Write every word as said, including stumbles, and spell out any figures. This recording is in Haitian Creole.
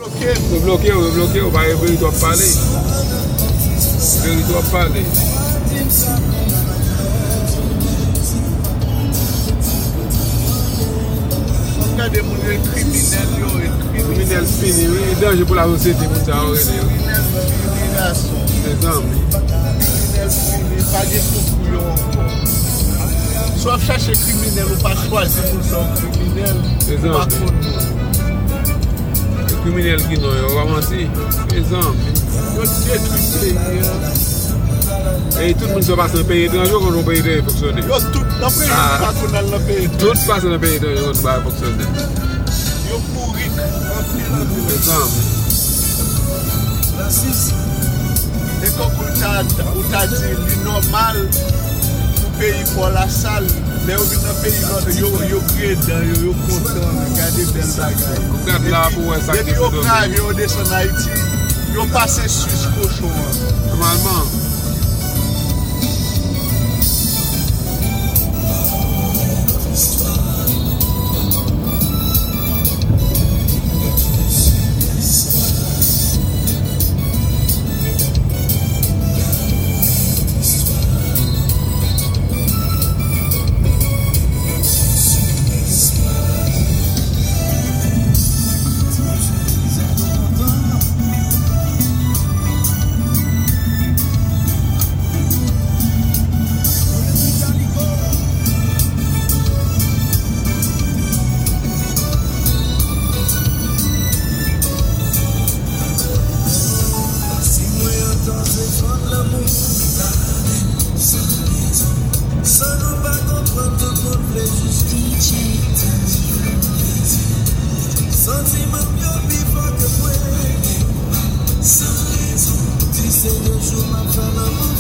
Yo bloke w, yo bloke w, pa gen verite w ap pale. Verite w ap pale. Gade moun yo, kriminèl yo ye, kriminèl. Kriminèl fini, wi. E danje pou lasosyete, moun sa yo rele, wi. Kriminèl fini, gason. Mezanmi. Kriminèl fini, pa gen sekou yo ankò. Si w ap chache kriminèl, ou pa chwazi moun sa yo kriminèl, ou pa konn moun. E kriminèl ki non yo, pa manti. Mezanmi. Yo detwi peyi a. E tout moun sa yo pase nan peyi etranje, ou konn yon peyi etranje fonksyone. Yo tout nan peyi, ah, pa konn al nan peyi etranje. Tout pase nan peyi etranje, ou konn bagay fonksyone. Yo bourik anpil, anpil. Mezanmi. E kòk ou ta, ou ta di li nòmal pou peyi pa w la sal. Lè yo vin nan peyi lòt, yo, yo griyen dan yo, yo kontan, gade bèl bagay. Ou gad la pou wè sa ki sou do men. Depi yo kraze, yo desann Ayiti, yo pase Swis kochon an. Nòmalman. Si mwen antan se fanm lanmou, san nou pa konprann, tout moun vle jis kite. Santiman m yo pi fò ke mwen. San rezon, di se de jou m ap fè lanmou.